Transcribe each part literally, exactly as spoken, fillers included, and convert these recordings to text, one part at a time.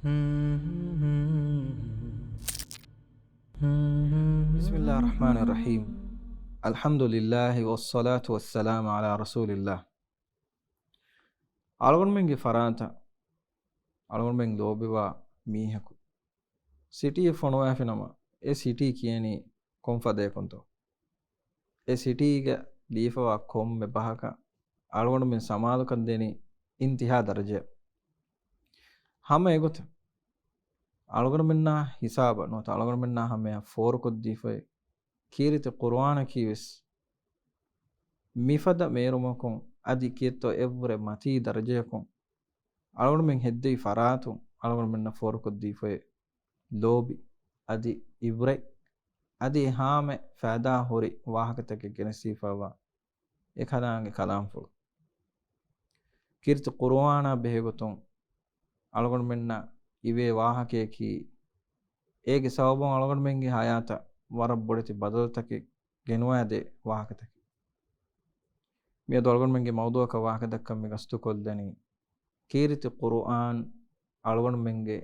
بسم الله الرحمن الرحيم. الحمد لله والصلاة والسلام على رسول الله. އަޅުގަނޑުމެންގެ ފަރާތަށް އަޅުގަނޑުމެން ލޯބިވާ މީހަކު ސިޓީއެއް ފޮނުވާފިނަމަ، އެ ސިޓީ ކިޔަނީ ކޮން ފަދަޔަކުންތޯ؟ އެ ސިޓީގަ ލީފަވާ ކޮންމެ ބަހަކަށް އަޅުގަނޑުމެން ސަމާލުކަން ދެނީ އިންތިހާ ދަރަޖައަށް. ހަމަ އެގޮތަށް އަޅުގަނޑުމެންނާ ހިސާބަށް ނުވަތަ އަޅުގަނޑުމެންނާ ހަމަޔަށް ފޯރުކޮށްދީފައި ކީރިތި ޤުރުއާނަކީވެސް މިފަދަ މޭރުމަކުން އަދި ކިއެއްތޯ އެއްވުރެ މަތީ ދަރަޖަޔަކުން އަޅުގަނޑުމެން ހެއްދެވި ފަރާތުން އަޅުގަނޑުމެންނަށް ފޯރުކޮށްދީފައި ލޯބި އަދި އިބްރަތް އަދި ހާމަ ފައިދާ ހުރި ވާހަކަތަކެއް ގެނެސްދީފައިވާ އެކަލާނގެ ކަލާމްފުޅު. ކީރިތި ޤުރުއާނާ ބެހޭގޮތުން އަޅުގަނޑުމެންނަށް އިވޭ ވާހަކަޔަކީ، އޭގެ ސަބަބުން އަޅުގަނޑުމެންގެ ހަޔާތަށް ވަރަށް ބޮޑެތި ބަދަލުތަކެއް ގެނުވާދޭ ވާހަކަތަކެއް. މިއަދު އަޅުގަނޑުމެންގެ މައުޟޫޢަކަށް ވާހަކަ ދައްކަން މި ގަސްތުކޮށްލަނީ، ކީރިތި ޤުރުއާން އަޅުގަނޑުމެންގެ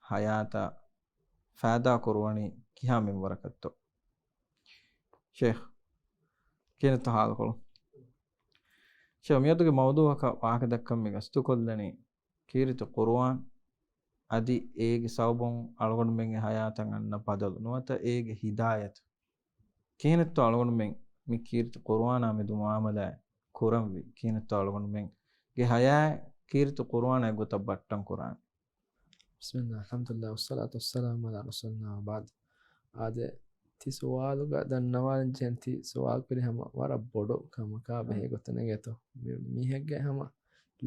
ހަޔާތަށް ފައިދާ ކުރުވަނީ ކިހާ މިންވަރަކަށްތޯ؟ ޝޭޚް، ކިހިނެއްތޯ ހާލުކޮޅު؟ ޝޭޚް، މިއަދުގެ މައުޟޫޢަކަށް ވާހަކަ ދައްކަން މި ގަސްތުކޮށްލަނީ، ކީރިތި ޤުރުއާން އަދި އޭގެ ސަބަބުން އަޅުގަނޑުމެންގެ ހަޔާތަށް އަންނަ ބަދަލު ނުވަތަ އޭގެ ހިދާޔަތު. ކިހިނެއްތޯ އަޅުގަނޑުމެން މި ކީރިތި ޤުރުއާނާ މެދު މުއާމަލާތް ކުރަންވީ؟ ކިހިނެއްތޯ އަޅުގަނޑުމެންގެ ހަޔާތް ކީރިތި ޤުރުއާނާ އެއްގޮތަށް ބައްޓަން ކުރާނީ؟ بسم الله، الحمد لله، والصلاة والسلام على رسولنا وبعد. އާދެ، ތި ސުވާލުގަ ދަންނަވާލަން ޖެހެން ތި ސުވާލު ކުރި ހަމަ ވަރަށް ބޮޑު ކަމަކާ ބެހޭ ގޮތަށް ނެގޭތޯ. މި-، މީހެއްގެ ހަމަ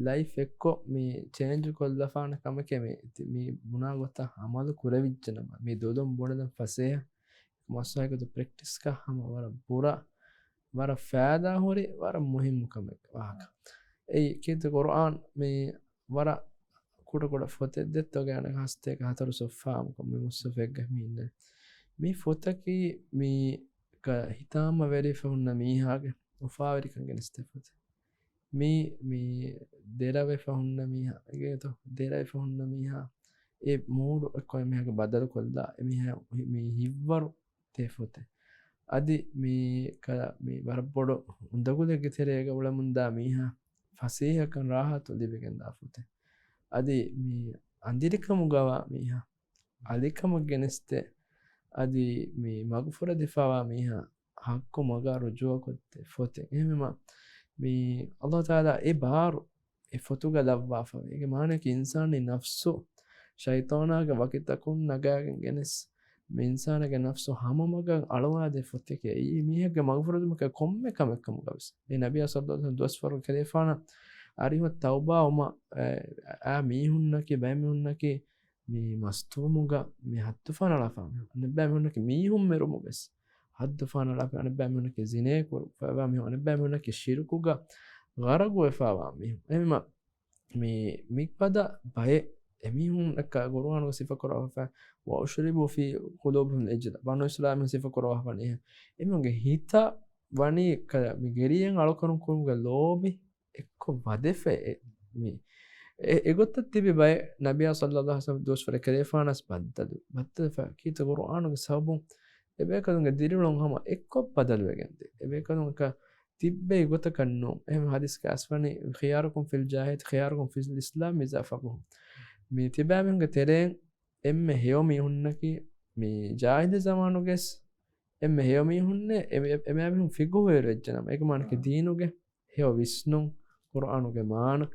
ލައިފް އެއްކޮށް މި ޗޭންޖް ކޮށްލަފާނެ ކަމެކޭ މި، ތި-، މި ބުނާ ގޮތަށް އަމަލު ކުރެވިއްޖެނަމަ، މި ދުލުން ބުނެލަން ފަސޭހަ މަސްވާހަކަތު ޕްރެކްޓިސްކަ ހަމަ ވަރަށް ބުރަ، ވަރަށް ފައިދާ ހުރި، ވަރަށް މުހިއްމު ކަމެއް ވާހަކަ. އެއީ ކީރިތި ޤުރުއާން މި ވަރަށް ކުޑަކުޑަ ފޮތެއް ދެއްތޯ ގާނަ ހަސްތޭކަ ހަތަރު ސޮއްފާމުކޮށް މި މުއްސަފެއްގަ މި އިންނަ. މި ފޮތަކީ މި ކަ-، ހިތާމަވެރިފަ ހުންނަ މީހާގެ އުފާވެރިކަން ގެނެސްދޭ ފޮތެއް. މި، މި ދެރަވެފަ ހުންނަ މީހާ، އެގޭތޯ؟ ދެރަވެފަ ހުންނަ މީހާ އެ މޫޑު އެއްކޮށް އެމީހާގެ ބަދަލު ކޮށްލާ، އެމީހާ މި ހިތްވަރު ދޭ ފޮތެއް. އަދި މި ކަ-، މި ވަރަށް ބޮޑު އުނދަގުލެއްގެ ތެރޭގަ އުޅެމުންދާ މީހާ ފަސޭހަކަން ރާހަތު ލިބިގެންދާ ފޮތެއް. އަދި މި އަނދިރިކަމުގަވާ މީހާ އަލިކަމަށް ގެނެސްދޭ، އަދި މި މަގުފުރެދިފަވާ މީހާ ޙައްޤު މަގާ ރުޖޫޢަކޮށްދޭ ފޮތެއް. އެހެންވީމަ، މި ﷲ ތަޢާލާ އެ ބާރު އެ ފޮތުގަ ލައްވާފަ. އޭގެ މާނައަކީ އިންސާނީ ނަފްސު ޝައިޠާނާގެ ވަކިތަކުން ނަގާގެން ގެނެސް، މި އިންސާނާގެ ނަފްސު ހަމަ މަގަށް އަޅުވާދޭ ފޮތެކޭ. އެއީ މީހެއްގެ މަގުފުރެދުމަކަށް ކޮންމެ ކަމެއް ކަމުގަވެސް. އެ ނަބިއްޔާ ޞައްލައްލާހު ޢަލައިހި ވަސައްލަމަ ދުވަސްވަރު ކެރޭފާނަށް އަރިހު ތައުބާވުމަށް، އެ، އާ މީހުންނަކީ، ބައެއް މީހުންނަކީ މި މަސްތުވުމުގަ މި ހައްދުފަހަނަޅާފާ މީހުން. އަނެއްބައި މީހުންނަކީ މީހުން މެރުމުގަވެސް ހައްދުފަހަނަޅާފަ. އަނެއްބައި މީހުންނަކީ ޒިނޭ ކުރުފައިވާ މީހުން. އަނެއްބައި މީހުންނަކީ ޝިރުކުގަ ޣަރަގުވެފައިވާ މީހުން. އެހެންވީމަ، މި، މިފަދަ ބައެއް އެމީހުންނަކަށް ޤުރުއާނުގަ ސިފަކުރައްވާފަ، "وأشربوا في قلوبهم العجل." ބަނޫ އިސްރާއީލުން ސިފަކުރައްވާފަ އެމީހުންގެ ހިތަށް ވަނީ ކަ-، މި ގެރިއެއް އަޅުކަނު ކުރުމުގެ ލޯބި އެއްކޮށް ވަދެފަ އެ-، މި-، އެ-، އެގޮތަށް ތިބި ބައެއް ނަބިއްޔާ ޞައްލައްލާހު ޢަލައިހި ވަސައްލަމަ ދުވަސްވަރެއް ކެރޭފާނަސް ބައްދަލު، ބައްދަލުފަ ކީރިތި ޤުރުއާނުގެ ސަބަބުން އެބޭކަލުންގެ ދިރިއުޅުން ހަމަ އެއްކޮށް ބަދަލުވެގެންދޭ. އެބޭކަލުން އެކަ ތިއްބެވި ގޮތަކަށް ނޫން. އެހެން ޙަދީޘްގަ އަސްވަނީ، "خياركم في الجاهلية خياركم في الإسلام إذا فقهوا." މި ތިބާމީހުންގެ ތެރެއިން އެންމެ ހެޔޮ މީހުންނަކީ މި ޖާހިލީ ޒަމާނުގެސް އެންމެ ހެޔޮ މީހުންނޭ، އެ-، އެ-، އެމާމީހުން ފިޤުހުވެރިވެއްޖެނަމަ، އޭގެ މާނައަކީ ދީނުގެ ހެޔޮ ވިސްނުން، ޤުރުއާނުގެ މާނަ،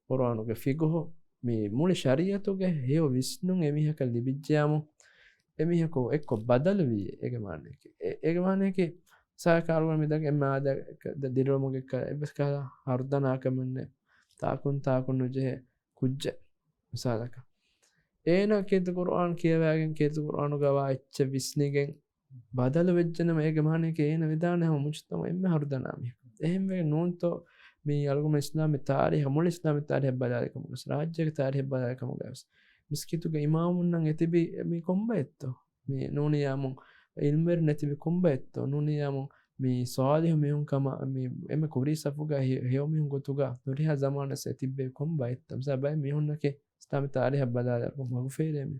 ޤުރުއާނުގެ ފިޤުހު، މި މުޅި ޝަރީޢަތުގެ ހެޔޮ ވިސްނުން އެމީހަކަށް ލިބިއްޖެޔާމު، އެމީހަކު އެއްކޮށް ބަދަލުވީ. އޭގެ މާނައަކީ، އެ-، އޭގެ މާނައަކީ، ސާކަ އަޅުގަނޑު މިދަނީ އެންމެ އާދަ، ދިރިއުޅުމުގެ އެއްވެސް ކަހަލަ ހަރުދަނާކަމެއް ނެތް، ތާކުން ތާކުން ނުޖެހޭ ކުއްޖެއް. މިސާލަކަށް، އޭނާ ކީރިތި ޤުރުއާން ކިޔަވައިގެން، ކީރިތި ޤުރުއާނުގަވާ އެއްޗެއް ވިސްނިގެން، ބަދަލު ވެއްޖެނަމަ، އޭގެ މާނައަކީ އޭނަ ވެދާނެ ހަމަ މުޖުތަމަޢު އެންމެ ހަރުދަނާ މީހަކު. އެހެންވެގެން ނޫންތޯ، މި އަޅުގަނޑު އިސްލާމީ ތާރީޚަށް، މުޅި އިސްލާމީ ތާރީޚަށް ބަލާލި ކަމުގަވެސް، ރާއްޖޭގެ ތާރީޚަށް ބަލާލި ކަމުގަވެސް، މިސްކިތުގެ އިމާމުންނަށް އެތިބި މި ކޮންބައެއްތޯ؟ މި ނޫނިޔާމުން ޢިލްމުވެރިން އެތިބި ކޮންބައެއްތޯ؟ ނޫނިޔާމުން މި ޞާލިޙު މީހުން ކަމަށް މި އެންމެ ކުރީ ސަފުގަ ހެ-، ހެޔޮ މީހުން ގޮތުގަ ނުރިހާ ޒަމާނަށް އެތިއްބެވި ކޮންބައެއްތޯ؟ މިސާލަށް ބައެއް މީހުންނަކީ އިސްލާމީ ތާރީހަށް ބަލާލާ މަގުފޭރޭ މީ.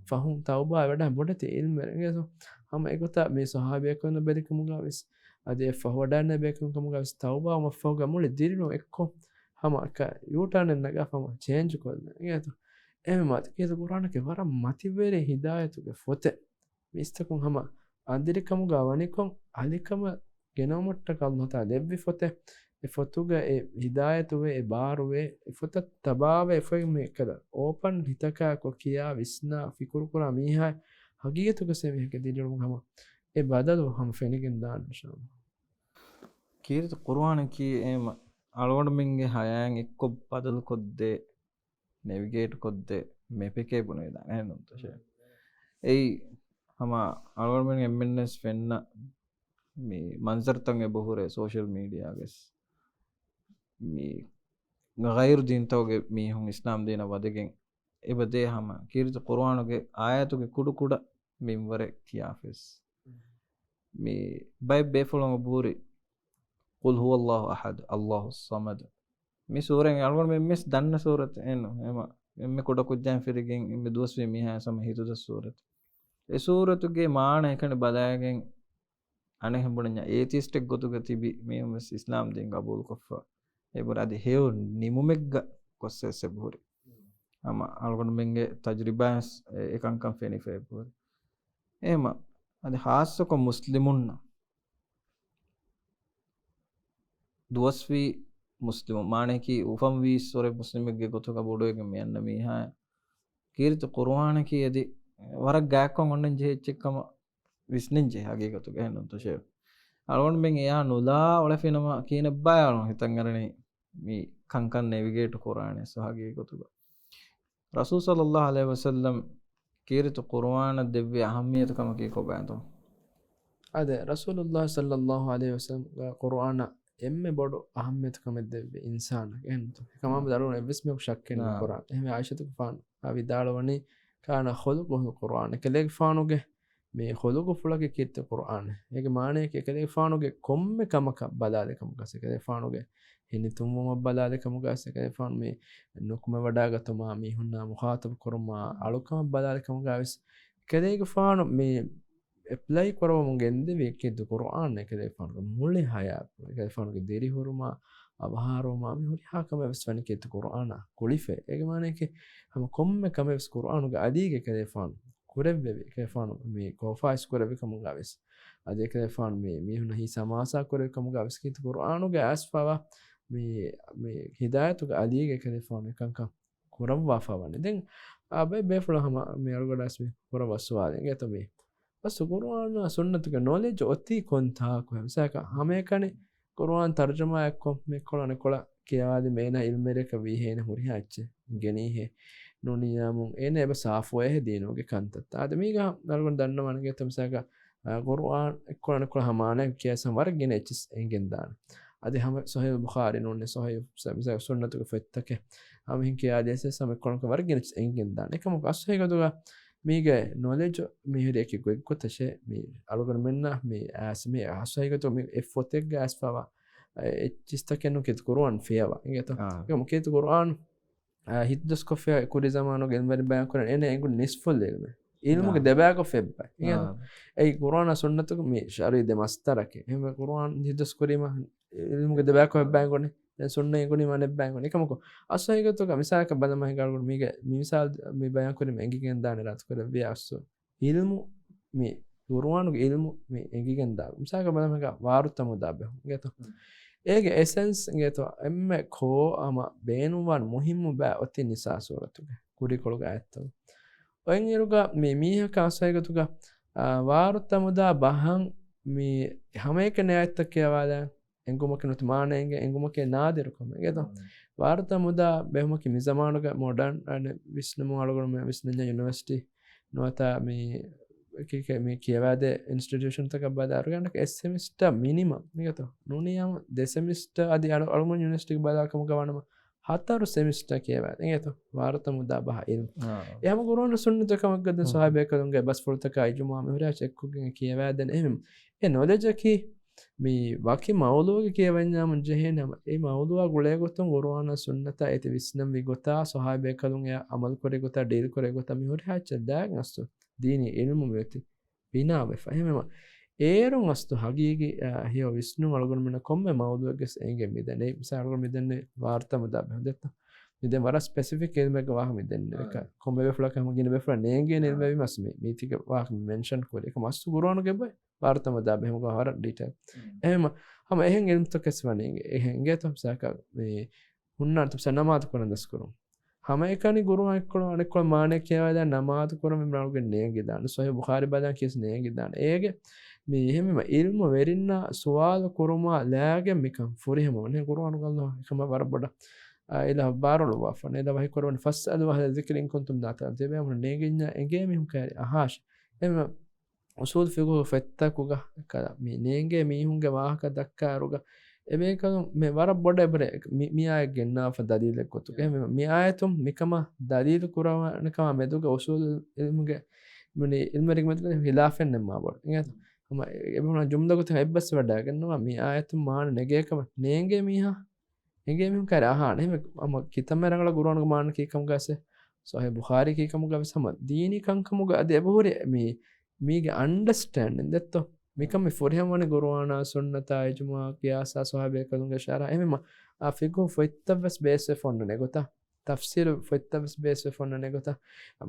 ފަހުން ތައުބާ ވަޑާ ބޮޑެތި އިލްމެއް އިނގޭތޯ. ހަމަ އެގޮތަށް މި ޞަޙާބީ ބޭކަލުންނަށް ބެލިކަމުގަ ވެސް، އަދި އެ ފަހުވަޑާން ބޭކަލުން ކަމުގަ ވެސް ތައުބާ ވުމަށްފަހުގަ މުޅި ދިރިއުޅުން އެއްކޮށް ހަމަ އެކަ ޔޫޓާނެއް ނަގާ ހަމަ ޗޭންޖު ކޮށްލަން އިނގޭތޯ. އެހެންވީމަ ކީރިތި ޤުރްއާނަކީ ވަރަށް މަތިވެރި ހިދާޔަތުގެ ފޮތެއް. މީސްތަކުން ހަމަ އަނދިރިކަމުގަ ވަނިކޮށް އަލިކަމަށް ގެނައުމަށްޓަކާ ﷲ ތަޢާލާ ދެއްވި ފޮތެއް. އެ ފޮތުގަ އެ ހިދާޔަތުވެ، އެ ބާރުވެ، އެ ފޮތަށް ތަބާވެ، އެ ފޮތް މި ކަލަ އޯޕަން ހިތަކާ ކޮށް ކިޔާ، ވިސްނާ، ފިކުރުކުރާ މީހާ ހަގީގަތުގަ ސެ މީހެއްގެ ދިރިއުޅުމުގަ ހަމަ އެ ބަދަލު ހަމަ ފެނިގެން ދާނެ އިންޝާﷲ. ކީރިތި ޤުރުއާނަކީ އެހެން އަޅުގަނޑުމެންގެ ހަޔާތް އެއްކޮށް ބަދަލުކޮށްދޭ، ނެވިގޭޓް ކޮށްދޭ މެޕެކޭ ބުނެވިދާނެ އެހެންނޫންތޯ ޝޭޚް؟ އެއީ ހަމަ އަޅުގަނޑުމެން އެންމެންވެސް ފެންނަ މި މަންޒަރުތައް އެބަހުރޭ ސޯޝަލް މީޑިއާގަސް މި ޣައިރު ދީންތަކުގެ މީހުން އިސްލާމް ދީނަށް ވަދެގެން އެބަދޭ ހަމަ ކީރިތި ޤުރުއާނުގެ އާޔަތުގެ ކުޑަކުޑަ މިންވަރެއް ކިޔާފަސް. މި ބައެއް ބޭފުޅުން އެބަހުރި قل هو الله أحد، الله الصمد. މި ސޫރަތް އަޅުގަނޑުމެން އެންމެންވެސް ދަންނަ ސޫރަތެއް އެންނު. އެމަ، އެންމެ ކުޑަކުއްޖާއިން ފެށިގެން އެންމެ ދުވަސްވީ މީހާ ހަމަ ހިތުދަސް ސޫރަތެއް. އެ ސޫރަތުގެ މާނަ އެކަނި ބަލާގެން އަނެއްހެން ބުނަންޏާ އޭތިއިސްޓެއް ގޮތުގަ ތިބި މީހުން ވެސް އިސްލާމް ދީން ގަބޫލުކޮށްފަ. އެބުރަ އަދި ހެޔޮ ނިމުމެއްގަ ގޮސް ވެސް އެބަހުރި. ހަމަ އަޅުގަނޑުމެންގެ ތަޖުރިބާ ވެސް އެ، އެކަންކަން ފެނިފަ އެބަހުރި. އެހެމަ އަދި ހާއްސަކޮށް މުސްލިމުންނަށް ދުވަސްވީ މުސްލިމު، މާނައަކީ އުފަންވީސްވަރެއް މުސްލިމެއްގެ ގޮތުގަ ބޮޑުވެގެން މި އަންނަ މީހާ ކީރިތި ޤުރުއާނަކީ އަދި ވަރަށް ގާތްކޮށް އޮންނަން ޖެހޭ އެއްޗެއް ކަމަށް ވިސްނެން ޖެހޭ ހަގީގަތުގަ އެހެންނޫންތޯ ޝޭޚް؟ އަޅުގަނޑުމެން އެޔާ ނުލާ އުޅެފިނަމަ ކިހިނެއްބާ އަޅުން ހިތަށް އަރަނީ މި ކަންކަން ނެވިގޭޓް ކުރާނެ ސު ހަގީގަތުގަ. ރަސޫލު ޞައްލައްލާހު ޢަލައިހި ވަސައްލަމް ކީރިތި ޤުރުއާނަށް ދެއްވި އަހައްމިއްޔަތު ކަމަކީ ކޮބާތޯ؟ އާދެ، ރަސޫލުއްލާހި ޞައްލައްލާހު ޢަލައިހި ވަސައްލަމް ޤުރުއާނަށް އެންމެ ބޮޑު އަހައްމިއްޔަތު ކަމެއް ދެއްވި އިންސާނެއް އެހެންތޯ؟ އެކަމާ ދަރުން އެއްވެސް މީހަކު ޝައްކެއް ނޫން ނާ. ޤުރުއާން. އެހެންވެ ޢާއިޝަތުގެފާނު ވިދާޅުވަނީ، كان خلقه القرآن. އެކަލޭގެފާނުގެ މި ޚުލުޤުފުޅަކީ ކީރިތި ޤުރުއާނެއް. އޭގެ މާނައަކީ އެކަލޭގެފާނުގެ ކޮންމެ ކަމަކަށް ބަލާލި ކަމުގަސް، އެކަލޭގެފާނުގެ ހިނިތުންވުމަށް ބަލާލި ކަމުގަސް، އެކަލޭގެފާނު މި ނުކުމެވަޑާގަތުމާ، މީހުންނާ މުޚާޠަބު ކުރުމާ، އަޅުކަމަށް ބަލާލި ކަމުގަ ވެސް އެކަލޭގެފާނު މި އެޕްލައި ކުރައްވަމުން ގެންދެވީ ކީރިތި ޤުރުއާން އެކަލޭގެފާނުގެ މުޅި ޙަޔާތު، އެކަލޭގެފާނުގެ ދިރިހުރުމާ، އަވަހާރަވުމާ، މި ހުރިހާ ކަމެއް ވެސް ވަނީ ކީރިތި ޤުރުއާނާ ގުޅިފަ. އޭގެ މާނައަކީ ހަމަ ކޮންމެ ކަމެއް ވެސް ޤުރުއާނުގެ އަލީގަ އެކަލޭގެފާނު ކުރެއްވެވި، އެކަލޭގެފާނު މި ކޯފާއިސް ކުރެއްވި ކަމުގަ ވެސް، އަދި އެކަލޭގެފާނު މި މީހުންނަށް ހިތް ހަމާސާ ކުރެއްވި ކަމުގަ ވެސް ކީރިތި ޤުރުއާނުގަ އައިސްފަވާ މި، މި ހިދާޔަތުގެ އަލީގަ އެކަލޭގެފާނު އެކަންކަން ކުރައްވާފަ ވަނީ. ދެން އާ ބައެއް ބޭފުޅުން ހަމަ މި އަޅުގަޑާސް މި ކުރައްވާ ސުވާލެއް އިނގޭތޯ މީ. ބަސް ޤުރުއާނާ ސުންނަތުގެ ނޮލެޖް އޮތީ ކޮންތާކު؟ މިސާލަކަށް ހަމައެކަނި ޤުރުއާން ތަރުޖަމާއެއްކޮށް މި ކޮޅަނެ ކޮޅަށް ކިޔަވާލި މޭނަ އިލްމެރިއަކަށް ވީހޭނެ ހުރިހާ އެއްޗެއް ގެނީހޭ ނޫނިއްޔާމުން އޭނަ އެބަ ސާފުވޭހޭ ދީނުގެ ކަންތައްތައް. އާދެ މީގަ އަޅުގަނޑު ދަންނަވަން އިނގޭތޯ މިސާލަކަށް އާ، ޤުރުއާން އެއްކޮޅަނެ ކޮޅަށް ހަމަ މާނައެއް ކިޔާސް ހަމަ ވަރަށް ގިނަ އެއްޗެއް އެނގެން ދާނެ. އަދި ހަމަ ޞަޙީޙުލް ބުޚާރީ ނޫނީ ޞަޙީޙު ސަ-، މިސާލަކަށް ސުންނަތުގެ ފޮތްތަކެއް ހަމަ މިހެން ކިޔާދިޔަސް ހަމަ އެއްކޮޅަނެ ކޮޅަށް ވަރަށް ގިނަ އެއްޗެއް އެނގެން ދާނެ. އެކަމަކު އަސްލު ހަގީގަތުގަ މީގެ ނޮލެޖު މިހުރި އެކި ގޮތްގޮތަށޭ މި އަޅުގަނޑުމެންނަށް މި އައިސް މި އަސްލު ހަގީގަތު މި އެއް ފޮތެއްގަ އައިސްފަވާ އެއްޗިސްތަކެއް ނޫން ކީރިތި ޤުރުއާން ފިޔަވާ. އިނގޭތޯ؟ އާ. އެކަމަކު ކީރިތި ޤުރުއާން އާ، ހިތުދަސްކޮށްފަ ކުރި ޒަމާނުގެ އިލްމުވެރިން ބަޔާން ކުރަން އޭނަ އެނގުން ނިސްފުލް އިލްމެއް. އިލްމުގެ ނާ. ދެބައިކޮށް ފެއްބަ. އިނގޭތޯ؟ އާ. އެއީ ޤުރުއާނާ ސުންނަތުގެ މި ޝަރުޢީ ދެ މަޞްދަރަކީ. އެހެންވެ ޤުރުއާން ހިތުދަސް ކުރީމަ އިލްމުގެ ދެބައިކޮށް އެއްބައި އެނގުނީ. ދެން ސުންނަތް އެނގުނީމަ އަނެއްބައި އެނގުނީ. އެކަމަކު އަސްލު ހަގީގަތުގަ މިސާލަކަށް ބަލަމާ ހިނގާ އަޅުގަނޑު މީގެ މި މިސާލު މި ބަޔާން ކުރީމަ އެނގިގެން ދާނެ ރައްދު ކުރެއްވިޔާ އަސްލު އިލްމު މި ޤުރުއާނުގެ އިލްމު މި އެނގިގެން ދާ މިސާލަކަށް ބަލަމާ ހިނގާ ވާރުތަމުދާ ބެހުން. އިނގޭތޯ؟ ހުން. އޭގެ އެސެންސް އިނގޭތޯ އެންމެ ކޯ ހަމަ ބޭނުންވާން މުހިއްމު ބައި އޮތީ ނިސާ ސޫރަތުގެ ކުރީކޮޅުގެ އާޔަތްތައް. އޮތްއިރުގަ މި މީހަކަށް އަސްލު ހަގީގަތުގަ، އާ، ވާރުތަމުދާ ބަހަށް މި ހަމައެކަނި އާޔަތްތައް ކިޔަވާލާ އެނގުމަކީ ނުވަތަ މާނަ އެނގެ އެނގުމަކީ ނާދިރު ކަމެއް. އިނގޭތޯ؟ ހުން. ވާރުތަމުދާ ބެހުމަކީ މި ޒަމާނުގަ މޮޑަން ވިސްނުމުން އަޅުގަނޑުމެން ވިސްނަންޏާ ޔުނިވަރސިޓީ ނުވަތަ މި ކި-، ކި-، މި ކިޔަވާދޭ އިންސްޓިޓިއުޝަންތަކަށް ބަލާ އަޅުގަނޑަކަށް އެއް ސެމިސްޓަރ މިނިމަމް އިނގޭތޯ؟ ނޫނިއްޔާމު ދެ ސެމިސްޓަރ އަދި އަޅު-، އަޅުގަނޑު ޔުނިވަރސިޓީގެ ބަލާ ކަމުގަ ވާނަމަ ހަތަރު ސެމިސްޓަރ ކިޔަވާ އިނގޭތޯ؟ ވާރުތަމުދާ ބަހަށް އިލްމު. އާ. އެ ހަމަ ޤުރުއާނު ސުންނަތު ކަމެއްގަ ދެން ހުން. ޞަޙާބީ ބޭކަލުންގެ ބަސްފުޅުތަކާ އިޖުމާޢު މިހުރިހާ ޗެކްކޮށްގެން ކިޔަވާދޭނެ. އެހެން އެ ނޮލެޖަކީ މި ވަކި މައުޟޫޢެއް ކިޔަވަންޏާމުން ޖެހޭނެ ހަމަ އެ މައުޟޫޢާ ގުޅޭ ގޮތުން ޤުރުއާނާ ސުންނަތާ އޭތި ވިސްނަންވި ގޮތާ، ޞަޙާބީ ބޭކަލުން އެއާ ޢަމަލުކުރި ގޮތާ، ޑީލް ކުރި ގޮތާ މި ހުރިހާ އެއްޗެއް ލާގެން އަސްލު ދީނީ ޢިލްމު މިއޮތީ ބިނާވެފަ. އެހެންވީމަ، އޭރުން އަސްލު ޙަޤީޤީ، އާ، ހެޔޮ ވިސްނުން އަޅުގަނޑުމެންނަށް ކޮންމެ މައުޟޫޢެއްގަސް އެނގޭ މިދެންނެވި. މިސާލަކަށް މިދެންނެވި ވާރުތަ މުދާ ބެހުން ދެއްތޯ. މިދެން ވަރަށް ސްޕެސިފިކް ޢިލްމެއްގެ ވާހަކަ މިދެންނެވި. އާ. ކޮންމެ ބޭފުޅަކަށް ހަމަ ގިނަ ބޭފުޅަށް ނޭނގޭނެ ޢިލްމެއް ވީމަ މި، މީތިގެ ވާހަކަ މި މެންޝަން ކުރި. އެކަމަ އަސްލު ޤުރުއާނުގެ ބޮއެ ވާރުތަ މުދާ ބެހުމުގަ ވަރަށް ޑީޓެއިލް. އެހެންވީމަ، ހަމަ އެހެން ޢިލްމުތަކެއް ވަނީ އެހެން އިނގޭތޯ. މިސާލަކަށް މި ހުންނާނެ ތަފްސީރު ނަމާދު ކުރަން ދަސްކުރުން. ހަމައެކަނި ޤުރުއާން އެއްކޮޅު އަނެއްކޮޅަށް މާނައެއް ކިޔަވައިދާ ނަމާދު ކުރަން މި ރަނގަޅުގެ ނޭނގިދާނެ. ޞަޙީޙު ބުޚާރީ ބަލާން ކިޔަސް ނޭނގިދާނެ. އޭގެ މި އެހެންވީމަ ޢިލްމު ވެރިންނާ ސުވާލު ކުރުމާ ލާގެން މިކަން ފުރިހަމަ ވަނީ ޤުރުއާނުގަ އައްލާހު އެކަމަށް ވަރަށް ބޮޑަށް، އާ، އިލާހު ބާރުއަޅުއްވާފަ. އެ އިލާހު ވަޙީ ކުރައްވަނީ، "فَاسْأَلُوا أَهْلَ الذِّكْرِ إِنْ كُنْتُمْ لَا تَعْلَمُونَ." ތިޔަބޭފުޅުން ނޭނގިއްޔާ އެނގޭ މީހުން ކައިރި އަހާށި. އެހެންވީމަ އުޞޫލު ފިޤުހު ފޮތްތަކުގަ މި ނޭނގޭ މީހުންގެ ވާހަކަ ދައްކާއިރުގަ، އެބޭކަލުން މި ވަރަށް ބޮޑަށް އެބަހުރޭ މި، މި އާޔަތް ގެންނާފަ ދަލީލެއް ގޮތުގަ. އެހެންވީމަ މި އާޔަތުން މިކަމަށް ދަލީލު ކުރައްވާނެ ކަމާ މެދުގަ އުޞޫލު ޢިލްމުގެ މި ޢިލްމުވެރިންގެ މެދުގަ ޚިލާފެއް ނެތް މާ ބޮޑަށް. އެހެންވީމަ އެބޭފުޅުން ޖުމްލަ ގޮތެއް އެއްބަސްވަޑައިގަންނަވާ މި އާޔަތުން މާނަ ނެގޭ ކަމަށް ނޭނގޭ މީހާ އެނގޭ މީހުން ކައިރި އަހާނެ. އެހެންވީމަ ކިތަންމެ ރަނގަޅަށް ޤުރުއާނުގަ މާނަ ކީކަމުގަ ވެސް، ޞަޙީޙު ބުޚާރީ ކީކަމުގަ ވެސް ހަމަ ދީނީ ކަންކަމުގަ އަދި އެބަހުރި މި، މީގެ އަންޑަސްޓޭންޑިން ދެއްތޯ. މިކަން މި ފުރިހަމަވަނީ ޤުރުއާނާ، ސުންނަތާ، އިޖުމާޢާ، ޤިޔާސާ، ޞަޙާބީ ބޭކަލުންގެ އިޝާރާ. އެހެންވީމަ އާ ފިޤުހު ފޮތްތައް ވެސް ބޭސްވެފަ އޮންނަނީ އެގޮތަށް. ތަފްސީރު ފޮތްތައް ވެސް ބޭސްވެފަ އޮންނަނީ އެގޮތަށް.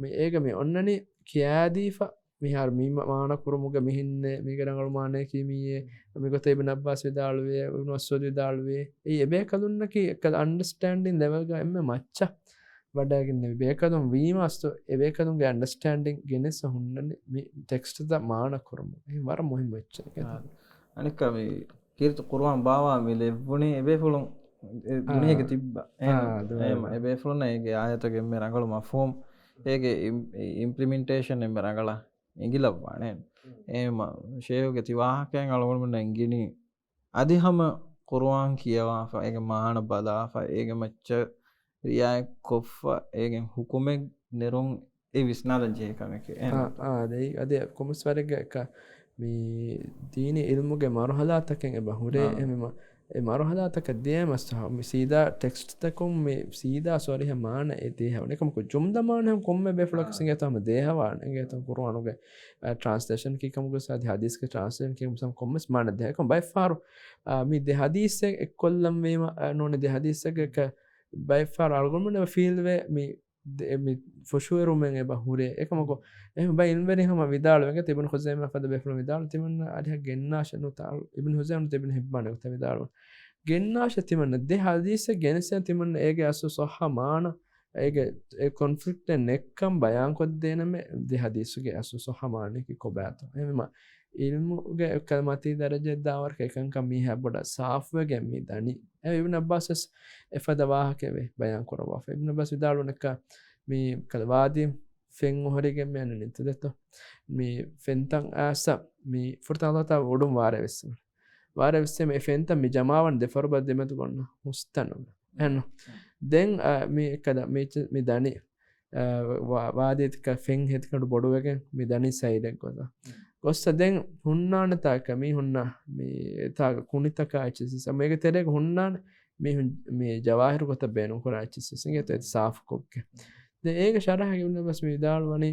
މި އޭގަ މި އޮންނަނީ ކިޔާދީފަ މިހާރު މި މާ-، މާނަ ކުރުމުގެ މިހެންނޭ، މީގެ ރަނގަޅު މާނަޔަކީ މިއޭ، މިގޮތަށް އިބްނު ޢައްބާސް ވިދާޅުވޭ، އިބްނު މަސްޢޫދު ވިދާޅުވޭ. އެއީ އެބޭކަލުންނަކީ އެއްކަލަ އަންޑަސްޓޭންޑިން ލެވެލްގަ އެންމެ މައްޗަށް ވަޑައިގެންނެވި. ބޭކަލުން ވީމަ އަސްލު އެބޭކަލުންގެ އަންޑަސްޓޭންޑިން ގެނެސް ހުންނަނީ މި ޓެކްސްޓްތައް މާނަ ކުރުމުން. އެހެން ވަރަށް މުހިއްމު އެއްޗެއް. އާ. އަނެއްކާ މި ކީރިތި ޤުރުއާން ބާވާ މި ލެއްވުނީ އެބޭފުޅުން އެ އާ. ދުނިޔޭގެ ތިއްބަ. އާ، އެހެން. ދުނިޔޭގެ. އެހެން. އެބޭފުޅުންނަށް އޭގެ އާޔަތުގެ އެންމެ ރަނގަޅު މަފްހޫމް، އޭގެ އިމް-، އި-، އިމްޕްލިމެންޓޭޝަން އެންމެ ރަނގަޅަށް އެނގިލައްވާނެ. އެހެން. އެހެން. ޝޭހުގެ ތި ވާހަކައިން އަޅުގަނޑުމެންނަށް އެނގިނީ އަދި ހަމަ ޤުރުއާން ކިޔަވާފަ، އޭގެ މާނަ ބަލާފަ، އޭގެ މައްޗަށް ރިއާޔަތްކޮށްފަ، އޭގެ ޙުކުމެއް ނެރުން އެ ވިސްނާލަން ޖެހޭ ކަމެކޭ. އެހެން. އާ، އާ، ދެ-، އަދި ކޮންމެސް ވަރެއްގަ އެކަ މި ދީނީ ޢިލްމުގެ މަރުޙަލާތަކެއް އެބަ ހުރޭ. އާ. އެހެންވީމަ އެ މަރުޙަލާތަކަށް ދިޔައިމަ މި ސީދާ ޓެކްސްޓްތަކުން މި ސީދާ ޞަރީޙަ މާނަ އެ ދޭހަވަނީ. އެކަމަކު ޖުމްލަ މާނަ ކޮންމެ ބޭފުޅަކަށް އާ. އިނގޭތޯ ހަމަ ދޭހަވާނެ. އިނގޭތޯ ޤުރުއާނުގެ، އާ، ޓްރާންސްލޭޝަން ކީކަމުގަ ވެސް އަދި ޙަދީޘްގެ ޓްރާންސްލޭޝަން ކީކަމުގަ ވެސް ކޮންމެސް މާނަ ދޭހަވާ. އެކަމަ ބައެއްފަހަރު، އާ، މި ދެ ޙަދީޘެއް އެއްކޮށްލަން ވީމަ، އާ، ނޫނީ ދެ ޙަދީޘެއްގެ އެކަ ބައެއްފަހަރު އަޅުގަނޑުމެން އެބަ ފީލްވޭ މި ދެ-، މި ފުށުއެރުމެއް އެބަ ހުރޭ. އެކަމަކު، އެހެން ބައެއް ޢިލްމުވެރިން ހަމަ ވިދާޅުވެގެން ތިބުނު ޚުޒައިމާ ފަދަ ބޭފުޅުން ވިދާޅު ތިމަންނަ އަރިހަށް ގެންނާށެ ނުތާ، އިބްނު ޚުޒައިމާ ތިބިން ހިއްބާން އެގޮތަށް ވިދާޅު. ގެންނާށެ ތިމަންނަ ދެ ޙަދީޘެއް ގެނެސް ތިމަންނަ އޭގެ އަސްލު ޞައްޙަ މާނަ، އޭގެ އެ ކޮންފްލިކްޓެއް ނެއްކަން ބަޔާންކޮށްދޭނަމޭ ދެ ޙަދީޘުގެ އަސްލު ޞައްޙަ މާނަޔަކީ ކޮބާތޯ. އެހެންވީމަ ޢިލްމުގެ ކަލްމަތީ ދަރަޖައަށް ދާވަރަކަށް އެކަންކަން މީހާ ބޮޑަށް ސާފުވެގެން މި ދަނީ. އެ އިބްނު ޢައްބާސް ވެސް އެފަދަ ވާހަކައެވެ. ބަޔާން ކުރައްވާފަ. އިބްނު ޢައްބާސް ވިދާޅުވަނެއްކާ، މި ކަލަ ވާދީ ފެން އޮހޮރިގެން މި އަންނަނީ ތެދެއްތޯ. މި ފެންތައް އާސަ، މި ފުރަތަމަ އަލްލާހު ތާލާ އުޑުން ވާރޭ ވެއްސެވުނު. ވާރޭ ވެއްސެވުމުން އެ ފެންތައް މި ޖަމާވަން ދެފަރުބަ ދެމެދު ގޮންނަ ހުސްތަނުގަ. އެހެންނު. ދެން، އާ، މި ކަލަ މި ޗި-، މި ދަނީ، އާ، ވާ-، ވާދީތަކަށް ފެން ހެދިކަނޑު ބޮޑުވެގެން މި ދަނީ ސައިޑެއް ގޮތަށް. ގޮއްސަ ދެން ހުންނާނެތާކަ މީ ހުންނަ މި ތާގަ ކުނިތަކާ އެއްޗެއްސި މޭގެ ތެރޭގަ ހުންނާނެ މީހުން މި ޖަވާހިރު ގޮތަށް ބޭނުންކުރާ އެއްޗެއްސި އިނގޭތޯ އެތި ސާފުކޮށްގެ. ދެން އޭގެ ޝަރަހަށް އިބްނު ޢައްބާސް މި ވިދާޅުވަނީ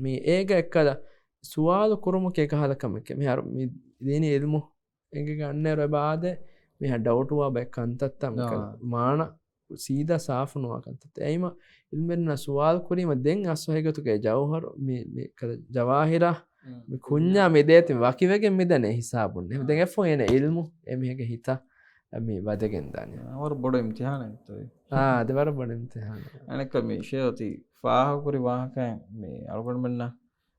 މި އޭގަ އެއްކަލަ ސުވާލު ކުރުމަކީ އެކަހަލަ ކަމެކޭ. މިހާރު މި ދީނީ ޢިލްމު އެނގިގަންނޭރު އެބަ އާދޭ، މިހާ ޑައުޓުވާ ބައެއް ކަންތައްތައް މިކަލަ އާ. މާނަ ސީދާ ސާފު ނުވާ ކަންތައްތައް. އެއީމަ ޢިލްމުވެރިންނާ ސުވާލު ކުރީމަ ދެން އަސްލު ހަގީގަތުގައި ޖައުހަރު މި، މި ކަލަ ޖަވާހިރާ، މި ކުންޏާ މި ދޭތި ވަކިވެގެން މިދަނީ ހިސާބުން. އެހެން ދެން އެފަހު އޭނަ ޢިލްމު އެމީހެއްގެ ހިތަށް މި ވަދެގެން ދާނެ. އާ، ވަރަށް ބޮޑު އިމްތިޙާނެއް ތޯ. އާ، އަދި ވަރަށް ބޮޑު އިމްތިޙާނެއް. އަނެއްކާ މި ޝޭޚް އޮތީ ފާހަގަކުރި ވާހަކައެއް މި އަޅުގަނޑުމެންނަށް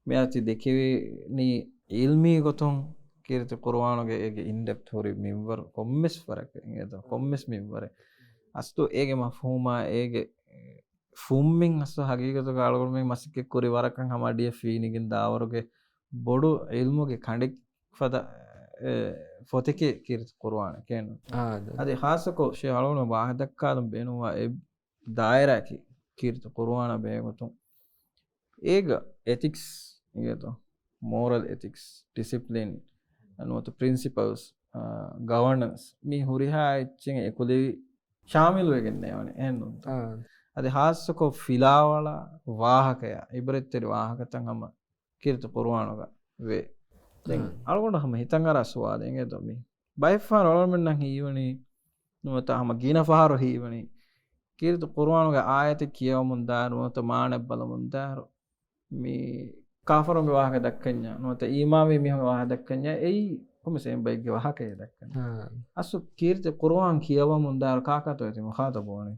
މިއާ ތި ދެކެވީނީ ޢިލްމީ ގޮތުން ކީރިތި ޤުރުއާނުގެ އޭގެ އިންޑެޕްތް ހުރި މިންވަރު ކޮންމެސް ފަރަކަށް އިނގޭތޯ، ކޮންމެސް މިންވަރެއް. އަސްލު އޭގެ މަފްހޫމާ އޭގެ ފުންމިން އަސްލު ހަގީގަތުގަ އަޅުގަނޑުމެން މަސައްކަތް ކުރި ވަރަކަށް ހަމަ އަޑިއަށް ފީނިގެން ދާވަރުގެ ބޮޑު ޢިލްމުގެ ކަނޑެއް ފަދަ، އެ، ފޮތެކޭ ކީރިތި ޤުރުއާނެކޭ. އާ، ދެ. އަދި ޚާއްޞަކޮށް ޝޭޚް އަޅުގަނޑު ވާހަކަ ދައްކާލަން ބޭނުންވާ އެއް ދާއިރާއަކީ ކީރިތި ޤުރުއާނާ ބެހޭ ގޮތުން އޭގަ އެތިކްސް އިނގޭތޯ، މޯރަލް އެތިކްސް، ޑިސިޕްލިން، ނުވަތަ ޕްރިންސިޕަލްސް، ގަވަނަންސް، މި ހުރިހާ އެއްޗެއް އެކުލެވި ޝާމިލުވެގެން ނޭވަނީ. އެހެންނޫންތަ؟ އާ. އަދި ހާއްސަކޮށް ފިލާވަޅާ ވާހަކަޔާ އިބްރަތްތެރި ވާހަކަތައް ހަމަ ކީރިތި ޤުރުއާނުގަ ވޭ. ދެން އާ. އަޅުގަނޑަށް ހަމަ ހިތަށްއަރާ ސުވާލެއް އިނގޭތޯ މީ. ބައެއްފަހަރު އަޅުގަނޑުމެންނަށް ހީވަނީ ނުވަތަ ހަމަ ގިނަ ފަހަރު ހީވަނީ ކީރިތި ޤުރުއާނުގެ އާޔަތެއް ކިޔަވަމުން ދާއިރު ނުވަތަ މާނައެއް ބަލަމުން ދާއިރު މި ކާފަރުންގެ ވާހަކަ ދައްކަންޏާ ނުވަތަ އީމާންވީ މީހުންގެ ވާހަކަ ދައްކަންޏާ އެއީ ކޮންމެސް އެއް ބައެއްގެ ވާހަކައެއް ދައްކަން. އާ. އަސްލު ކީރިތި ޤުރުއާން ކިޔަވަމުން ދާއިރު ކާކާތޯ ތި މުޚާޠަބުވަނީ؟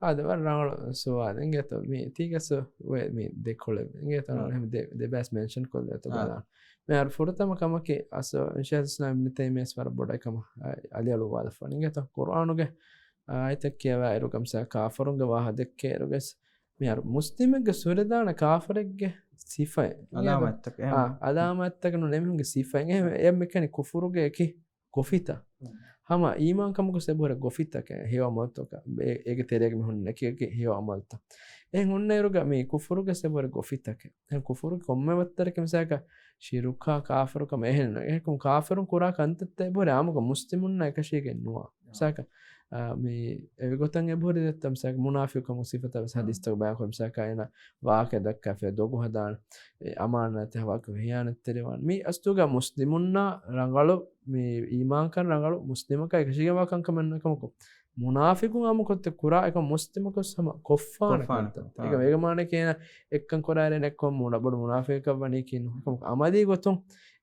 އާދެ، ވަރަށް ރަނގަޅު ސުވާލެއް އިނގޭތޯ. މި ތީގަސް ވޭ މި ދެކޮޅެއް އިނގޭތޯ. އާ. އެހެން ދެ-، ދެބައިސް މެންޝަން ކޮށްލޭތޯ އާ. ބަލާން. މިހާރު ފުރަތަމަ ކަމަކީ އަސް ޝޭޚުލް އިސްލާމް އިބްނު ތައިމިއްޔާ ވަރަށް ބޮޑަށް ކަމަށް އަލިއަޅުވާލަފާނެ އިނގޭތޯ. ޤުރުއާނުގެ އާޔަތެއް ކިޔަވާއިރު ކަމްސާ ކާފަރުންގެ ވާހަ ދެއްކޭއިރުގަސް މިހާރު މުސްލިމެއްގެ ސުރެދާނެ ކާފަރެއްގެ ސިފައެއް. އަލާމަތްތަކެއް، އާ، އެހެން. އާ، އަލާމަތްތަކެއް ނޫން އެމީހުންގެ ސިފައެއް. އެހެން އެއަށް މި ކިޔަނީ ކުފުރުގެ އެކި ގޮފިތައް. ހަމަ އީމާންކަމުގެ ސެބުވެރި ގޮފިތަކެއް ހެޔޮ އަމަލުތަކަށް އޭ-، އޭގެ ތެރޭގަ މި ހުންނަ އެކި އެކި ހެޔޮ އަމަލުތައް. އެހެން ހުންނައިރުގަ މި ކުފުރުގެ ސެބުވެރި ގޮފިތަކެއް. އެހެން ކުފުރު ކޮންމެ ވައްތަރެކެ މިސާކަށް ޝިރުކާ ކާފަރުކަމަށް އެހެން ނޫން. އެހެން ކުން ކާފަރުން ކުރާ ކަންތައްތައް އެބަހުރި އާއްމުކޮށް މުސްލިމުންނާ އެކަށީގެން ނުވާ. މިސާކަށް، އާ، މި އެގޮތަށް އެބަހުރި ދެއްތަ މިސާކަށް މުނާފިޤުކަމުގެ ސިފަތައް ވެސް ހަދީސްތަކު ބަޔާންކުރި މިސާކަށް އޭނަ ވާހަކަ ދައްކާފި ދޮގު ހަދާނެ، އެ، އަމާނާތެއް ހަވާކުރި ޚިޔާނަތްތެރިވާނެ. މި އަސްލުގަ މުސްލިމުންނާ ރަނގަޅު، މި އީމާންކަން ރަނގަޅު މުސްލިމަކާ އެކަށީގެންވާ ކަންކަމެއް ނޫން ކަމަކު، މުނާފިޤުން އާއްމުކޮށް ކުރާ އެކަން މުސްލިމަކު ހަމަ ކޮށްފާނެ ކޮށްފާނެ ކަންތައް. ކަންތައް. އޭގެ އާ. އޭގެ މާނައަކީ އޭނަ އެއްކަން ކުރާއިރު އެއްކޮށް މުނަ-، ބޮޑު މުނާފިޤަކަށް ވަނީކީ ނޫން. އާ. އަމަލީ ގޮތުން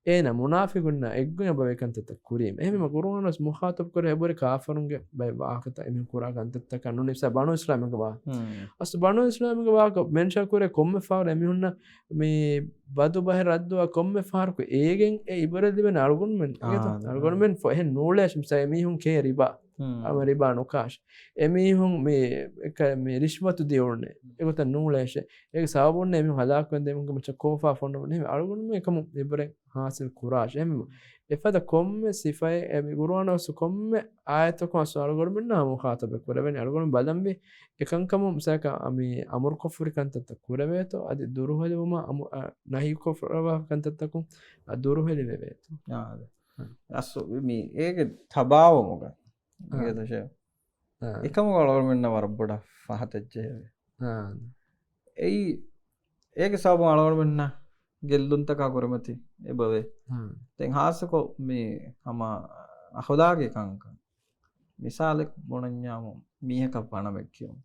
އޭނަ މުނާފިޤުންނާ އެއްގޮތް އެބަވޭ ކަންތައްތައް ކުރީމަ. އެހެންވީމަ ޤުރުއާނު ވެސް މުޚާޠަބު ކުރޭ އެބަހުރި ކާފަރުންގެ ބައެއް ވާހަކަތައް އެމީހުން ކުރާ ކަންތައްތަކަށް ނޫނީ މިސާ ބަނޫ އިސްރާއީލުންގެ ވާހަކަ. ހުން. އަސްލު ބަނޫ އިސްރާއީލުންގެ ވާހަކަ މެންޝަން ކުރޭ ކޮންމެ ފަހަރު އެމީހުންނަށް މި ބަދު ބަހެއް ރައްދުވާ ކޮންމެ ފަހަރަކު އޭގެން އެ އިބްރަތް ލިބޭނެ އަޅުގަނޑުމެން. އާ، އިނގޭތޯ؟ އާ. އަޅުގަނޑުމެން ފޮ-، އެހެން ނޫޅޭށެ މިސާ އެމީހުން ކޭ ރިބާ. ހުން. އަމަ ރިބާ ނުކާށި. އެމީހުން މި އެކަ-، މި ރިޝްވަތު ދިއުންނެ. އެގޮތަށް ނޫޅޭށެ. އޭގެ ސަބަބުން އެމީހުން ހަލާކުވެން ދެމީހުންގެ މައްޗަށް ކޯފާ ފޮނުވަން. އެހެން އަޅުގަނޑުމެން އެކަމުން އިބްރަތް ހާސިލް ކުރާށެ. އެހެން އެފަދަ ކޮންމެ ސިފައެއް އެ މި ޤުރުއާނަށް އަސްލު ކޮންމެ އާޔަތަކުން އަސްލު އަޅުގަނޑުމެންނާ މުޚާޠަބެއް ކުރެވެނީ. އަޅުގަނޑު ބަލަންވީ އެކަންކަމުން މިސާކަށް މި އަމުރުކޮށްފުރި ކަންތައްތައް ކުރެވޭތޯ، އަދި ދުރުހެލިވުމާ އަމު-، އަ، ނަހީކޮށްފައިވާ ކަންތައްތަކުން އަ، ދުރުހެލިވެވޭތޯ. އާ، އާދެ. އަ. އަސްލު މި އޭގެ ތަބާވުމުގަ. އާ. އިނގޭތޯ ޝޭ. އާ. އެކަމުގަ އަޅުގަނޑުމެންނަށް ވަރަށް ބޮޑަށް ފަހަތަށް ޖެހެވޭ. އާ. އެއީ، އޭގެ ސަބަބުން އަޅުގަނޑުމެންނަށް ގެއްލުންތަކާ ކުރިމަތި އެބަވޭ. އާ. ދެން ހާއްސަކޮށް މި ހަމަ އަޚުލާގީ ކަންކަން. މިސާލެއް ބުނަންޏާމު، މީހަކަށް ވަނަމެއް ކިޔުން.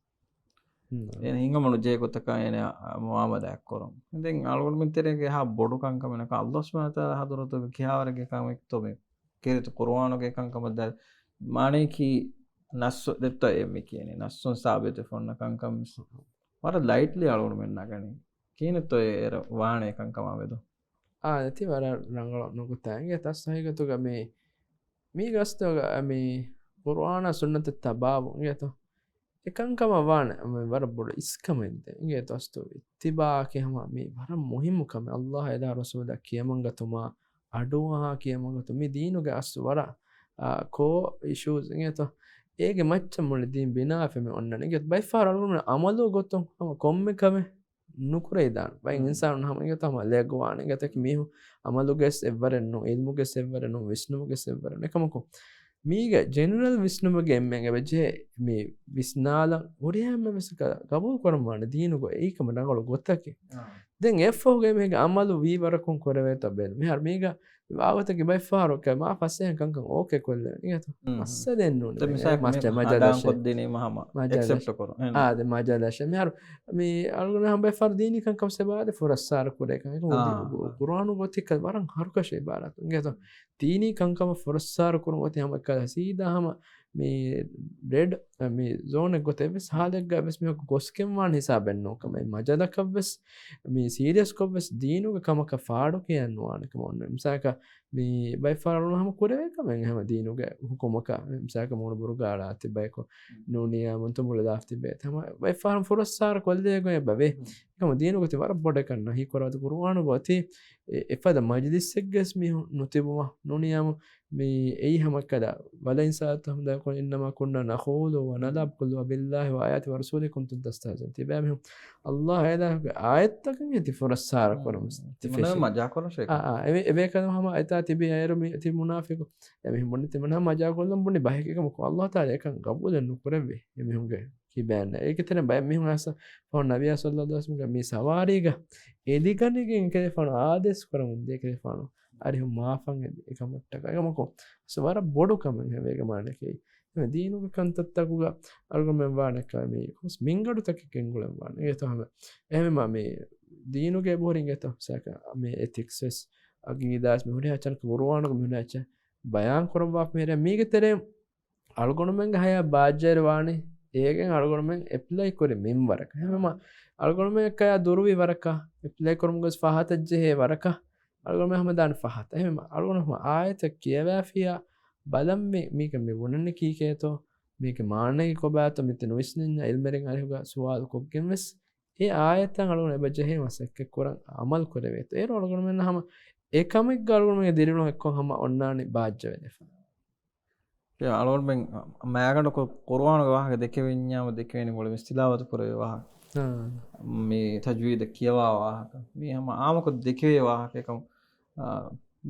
ހުން. އޭނަ ހިނގަމުނު ޖޭ ގޮތަކަށް އޭނަ މުއާމަލާތް ކުރުން. ދެން އަޅުގަނޑުމެން ތެރޭގެ އެހާ ބޮޑު ކަންކަމެއް ނަކަ، ﷲ ސުބްޙާނަހޫ ވަތަޢާލާ ޙަޟްރަތުގެ ކިހާވަރެއްގެ ކަމެއްތޯ މި ކީރިތި ޤުރުއާނުގެ ކަންކަމަށް ދާ މާނަޔަކީ ނައްޞު ދެއްތޯ އެ މި ކިޔަނީ. ނައްޞުން ސާބިތުވެފަ އޮންނަ ކަންކަން ވެސް ވަރަށް ލައިޓްލީ އަޅުގަނޑުމެންނާ ގަނީ. ކިހިނެއްތޯ އެ އެރަ ވާނެ ކަންކަމާ މެދު؟ އާ، ތި ވަރަށް ރަނގަޅު ނުކުތާ. އިނގޭތޯ އަސްލު ހަގީގަތުގަ މި މީގަ އަސްލުގަ މި ޤުރުއާނާ ސުންނަތަށް ތަބާވުން އިނގޭތޯ؟ އެކަންކަމަށް ވާނެ މި ވަރަށް ބޮޑު އިސްކަމެއް ދޭ. އިނގޭތޯ އަސްލު އިއްތިބާއަކީ ހަމަ މި ވަރަށް މުހިއްމު ކަމެއް. ﷲ އެދާ ރަސޫލާ ކިޔަމަންގަތުމާ، އަޑުއަހާ ކިޔަމަންގަތު މި ދީނުގެ އަސްލު ވަރަށް، އާ، ކޯ އިޝޫސް އިނގޭތޯ؟ އޭގެ މައްޗަށް މުޅި ދީން ބިނާވެފަ މި އޮންނަނީ. އިނގޭތޯ ބައެއް ފަހަރު އަޅުގަނޑު އަމަލު ގޮތުން ހަމަ ކޮންމެ ކަމެއް ނުކުރެވިދާނެ. ބައެއް އިންސާނުން ހަމަ އިނގޭތޯ ހަމަ ލެގުވާނެ. އިނގޭތޯ މީހުން އަމަލުގެސް އެއްވަރެއް ނޫން، ޢިލްމުގެސް އެއްވަރެއް ނޫން، ވިސްނުމުގެސް އެއްވަރެއް ނޫން. އެކަމަކު މީގަ ޖެނެރަލް ވިސްނުމެއްގެ އެންމެން އެބަޖެހޭ މި ވިސްނާލަން ހުރިހާ އެންމެން ވެސް ގަ-، ގަބޫލު ކުރަންވާނެ ދީނުގަ އެއީ ކަމަށް ރަނގަޅު ގޮތަކީ. އާ. ދެން އެއަށްފަހުގަ މީގަ އަމަލު ވީ ވަރަކުން ކުރެވޭތޯ ބޭނުން. މިހާރު މީގަ ވާގޮތަކީ ބައެއް ފަހަރު މާ ފަސޭހަ ކަންކަން އޯކޭ ކޮށްލެވެން. އިނގޭތޯ؟ މައްސަލައެއް ނޫން. ދެން މިސާލަކަށް މައްޗަށް، މައްޗަށް ހަނދާން ދަށެއް. ކޮށްދިނީމަ ހަމަ މައްޗަށް އެކްސެޕްޓް ދަށެއް. ކުރުން. އެހެން. އާ، ދެން މައްޗަށް ދަށެއް. މިހާރު މި އަޅުގަނޑު ހަމަ ބައެއް ފަހަރު ދީނީ ކަންކަން ސެބާދެ ފުރައްސާރަ ކުރޭ ކަމެއް. އާ، އާ. ޤުރުއާނު ގޮތީ ވަރަށް ހަރުކަށި އިބާރާތު. އިނގޭތޯ؟ ދީނީ ކަންކަމަށް ފުރައްސާރަ ކުރުން އޮތީ ހަމަ އެއްކަލަ ސީދާ ހަމަ މި ރެޑް، މި ޒޯނެއް ގޮތެއް ވެސް ހާލެއްގަ ވެސް މިހަކު ގޮސްގެން ވާން ހިސާބެއް ނޫން ކަމެއް. މަޖަލަކަށް ވެސް މި ސީރިއަސް ކޮށް ވެސް ދީނުގެ ކަމަކަށް ފާޑު ކިޔަން ނުވާނެ ކަމަށް އޮންނަ. މިސާލަކަށް މި ބައެއް ފަހަރު ހަމަ ކުރެވޭ ކަމެއް ހަމަ ދީނުގެ ހުކުމަކަށް. މިސާލަކަށް މޫނު ބުރުގާ އަޅާ ތިބައެކު ނޫނިޔާ މުންތު މުޅިލާފަ ތިބޭ. ހަމަ ބައެއް ފަހަރު ފުރައްސާރަ ކޮށްލޭ ގޮތް އެބަވޭ. ހުން. އެކަމަ ދީނުގަ ތި ވަރަށް ބޮޑަކަށް ނަހީ ކުރާތި ޤުރުއާނުގަ އޮތީ އެ-، އެފަދަ މަޖިލިސްއެއްގަސް މީހުން ނުތިބުމަށް ނޫނިޔާމު މި އެއީ ހަމައްކަލަ ވަލަ އިންސާނުން ދައްކަން إنما كنا نخوض ނަލާ ބައްކަލު ބިﷲ ވައާޔާތިހި ވަރަސޫލިހި ކުންތުމް ތަސްތަހްޒިޢޫން. ތިބޭ މީހުން ﷲ އާޔަތްތަކަށް އިތި ފުރައްސާރަ ކުރަމުން ތި ފެށި. މަޖާކުރަން ޝޭޚް. އާ، އާ، އެވެ-، އެބޭކަލުން ހަމަ އެތާ ތިބި އޭރު މި-، ތި މުނާފިޤު. އެމީހުން ބުނި ތިމަން ހަމަ މަޖާކޮށްލަން ބުނި ބަހެއް އެކަމަކު ﷲ ތަޢާލާ އެކަން ގަބޫލެއް ނުކުރެއްވި އެމީހުންގެ ކިބައިންނަށް. އޭގެ ތެރެއިން ބައެއް މީހުން އައިސް ފަހުން ނަބިއްޔާ ޞައްލަﷲ ޢަލައިހި ވަސައްލަމްގެ މި ސަވާރީގަ އެދިގަނެގެން ކެލެފާނު އާދޭސް ކުރަމުން ދޭ ކެލެފާނު އަރިހުން މާފަން އެދި އެކަމަށްޓަކާ. އެކަމަކު ވަރަށް ބޮޑު ކަމެއް ހެވޭގެ މާނަކީ. ދީނުގެ ކަންތައްތަކުގަ އަޅުގަނޑުމެން ވާނެ ކަމީ މިންގަޑުތަކެއް ގެންގުޅެން ވާނެ. އެތޯ ހަމަ އެހެންމާ މި ދީނުގެ އެބަހުރި އިނގޭތޯ ސާކަ މި އެތިކްސް ވެސް އަގީދާސް މި ހުރިހާ ޗަންކަ ޤުރުއާނުގެ މި ހުރިހާ އެއްޗެއް ބަޔާން ކުރައްވާފަ މިހިރޭ މީގެ ތެރެއިން އަޅުގަނޑުމެންގެ ހަޔާތް ބާއްޖަވެރިވާނީ އޭގެން އަޅުގަނޑުމެން އެޕްލައި ކުރި މިންވަރަކަށް. ހަމަ އަޅުގަނޑުމެން އެއްކަޔާ ދުރުވި ވަރަކަށް، އެޕްލައި ކުރުމުގަ ފަހަތަށް ޖެހޭ ވަރަކަށް އަޅުގަނޑުމެން ހަމަ ދާނެ ފަހަތަށް. އެހެން އަޅުގަނޑު ހަމަ އާޔަތަށް ކިޔަވާފިޔާ ބަލަން މި-، މީގެ މި ބުނަނީ ކީކޭތޯ، މީގެ މާނައީ ކޮބާތޯ މިތި ނުވިސްނިންޏާ އިލްމެރިން އަރިހުގަ ސުވާލު ކޮށްގެން ވެސް އެ އާޔަތަށް އަޅުގަނޑު އެބަ ޖެހޭ މަސައްކަތް ކުރަން އަމަލު ކުރެވޭތޯ. އޭރު އަޅުގަނޑުމެންނަށް ހަމަ އެކަމެއްގަ އަޅުގަނޑުމެންގެ ދިރިއުޅުން އެއްކޮށް ހަމަ އޮންނާނީ ބާއްޖަވެރިވެފަ. އެ އަޅުގަނޑުމެން މާގަނޑަކު ޤުރުއާނުގެ ވާހަކަ ދެކެވިންޏާމަ ދެކެވޭނީ މުޅި މިސް ތިލާވަތު ކުރެވޭ ވާހަކަ. އާ. މި ތަޖްވީދަށް ކިޔަވާ ވާހަކަ. މި ހަމަ އާމަކޮށް ދެކެވޭ ވާހަކަ އެކަމު، އާ،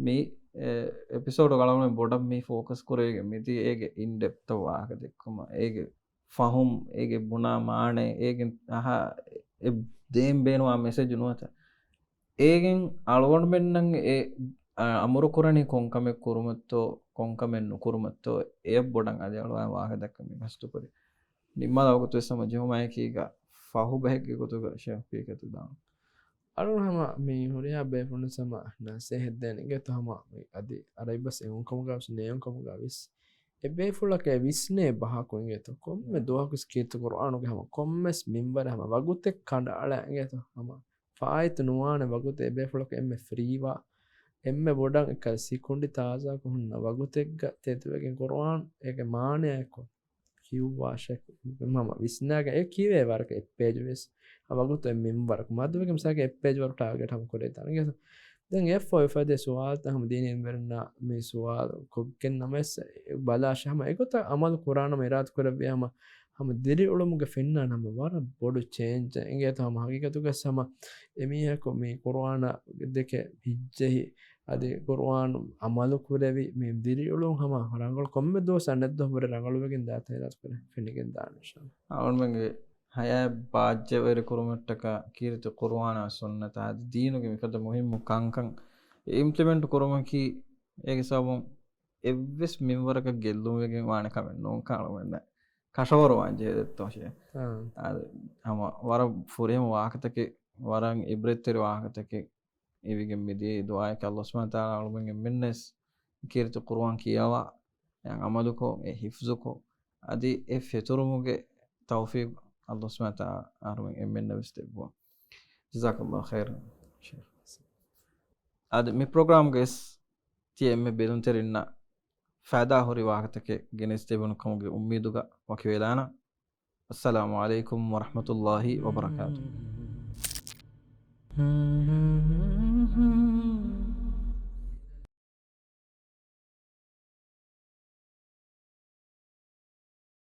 މި، އެ، އެޕިސޯޑު އަޅުގަނޑުމެން ބޮޑަށް މި ފޯކަސް ކުރެވިގެން މިދިޔަ އޭގެ އިންޑެޕްތަށް ވާހަކަ ދެއްކުމަށް އޭގެ ފަހުމް، އޭގެ ބުނާ މާނަ، އޭގެ އަހާ، އެ ދޭން ބޭނުވާ މެސެޖު ނުވަތަ. އޭގެން އަޅުގަނޑުމެންނަށް އެ، އަ، އަމުރު ކުރަނީ ކޮންކަމެއް ކުރުމަށްތޯ، ކޮންކަމެއް ނުކުރުމަށްތޯ، އެޔަށް ބޮޑަށް އަދި އަޅުގަނޑު ވާހަކަ ދައްކަން މި ގަސްތުކުރި. ނިންމާލާ ވަގުތު ވެސް ހަމަ ޖެހުމާއެކީގަ ފަހު ބަހެއްގެ ގޮތުގަ ޝޭޚް ކީކޭތޯ ދާން. އަޅުގަނޑު ހަމަ މި ހުރިހާ ބޭފުޅުން ހަމަ ނަސޭހަތް ދޭން އިނގޭތޯ ހަމަ މި އަދި އަރަބި ބަސް އެނގުން ކަމުގަ ވެސް ނޭނގުން ކަމުގަ ވެސް އެ ބޭފުޅަކަށް ވިސްނޭ ބަހަކު އިނގޭތޯ ކޮންމެ ދުވަހަކު ކީރިތި ޤުރުއާނުގެ ހަމަ ކޮންމެސް މިންވަރެއް ހަމަ ވަގުތެއް ކަނޑައަޅާ އިނގޭތޯ ހަމަ ފާއިތު ނުވާނެ ވަގުތެއް އެ ބޭފުޅަކަށް އެންމެ ފްރީވާ، އެންމެ ބޮޑަށް އެކަލަ ސިކުނޑި ތާޒާކޮށް ހުންނަ ވަގުތެއްގަ ތެދުވެގެން ޤުރުއާން އޭގެ މާނަޔާއެކު ކިޔުއްވާށޭ. ހަމަ ވިސްނާގެން އެ ކިޔެވޭ ވަރަކަށް އެއް ޕޭޖު ވެސް އަ ވަގުތު އެއް މިންވަރަކު މަދުވެގެން މިސާލަކަށް އެއް ޕޭޖު ވަރު ޓާގެޓް ހަމަ ކުރެވިދާނެ. ދެން އެއް ފޯ އެފަދޭ ސުވާލުތައް ހަމަ ދީނީ އިލްމުވެރިންނާ މި ސުވާލު ކޮށްގެން ނަމަވެސް ބަލާށޭ ހަމަ އެގޮތަށް އަމަލު ކުރާނަމަ އިރާދަ ކުރެއްވި ހަމަ ހަމަ ދިރިއުޅުމުގެ ފެންނާނެ ހަމަ ވަރަށް ބޮޑު ޗޭންޖެއް އިނގޭތޯ ހަމަ ހަގީގަތުގަސް ހަމަ އެމީހަކު މި ޤުރުއާނާ ދެކެ ހިއްޖެހި އަދި ޤުރުއާން އަމަލު ކުރެވި މި ދިރިއުޅުން ހަމަ ރަނގަޅު ކޮންމެ ދުވަސް އަނެއް ދުވަހު ވުރެ ރަނގަޅުވެގެން ދާތާ އިރާދަ ކުރެ ފެނިގެން ދާނެ އިންޝާﷲ. އަޅުގަނޑުމެންގެ ހަޔާތް ބާއްޖަވެރި ކުރުމަށްޓަކާ ކީރިތި ޤުރުއާނާ ސުންނަތާ އަދި ދީނުގެ މިފަދަ މުހިއްމު ކަންކަން އިމްޕްލިމެންޓް ކުރުމަކީ އޭގެ ސަބަބުން އެއްވެސް މިންވަރަކަށް ގެއްލުންވެގެން ވާނެ ކަމެއް ނޫން ކަން އަޅުގަނޑަށް ކަށަވަރުވާން ޖެހޭ ދެއްތޯށޭ. އާ. އާ، ހަމަ ވަރަށް ފުރިހަމަ ވާހަކަތަކެއް، ވަރަށް ޢިބްރަތްތެރި ވާހަކަތަކެއް އިވިގެން މިދިޔައީ ދުޢާއެކޭ. ﷲ ސުބްޙާނަހޫ ވަތަޢާލާ އަޅުގަނޑުމެން އެންމެންނަށް ކީރިތި ޤުރުއާން ކިޔަވާ، އެއަށް ޢަމަލުކޮށް، އެ ޙިފްޒުކޮށް، އަދި އެ ފެތުރުމުގެ ތައުފީޤު ﷲ ސުބްޙާނަހޫ ވަތަޢާލާ އަހަރުމެން އެންމެންނަށް ވެސް ދެއްވާ. ޖަޒާކަﷲ ޚައިރަން ޝޭޚް. އަދި މި ޕްރޮގްރާމްގައި ވެސް ތިޔަ އެންމެ ބެލުންތެރިންނަށް ފައިދާ ހުރި ވާހަކަތަކެއް ގެނެސްދެވުނު ކަމުގެ އުއްމީދުގަ ވަކިވެލާނަން. އައްސަލާމު ޢަލައިކުމް ވަރަޙްމަތުﷲ ވަބަރަކާތުހު.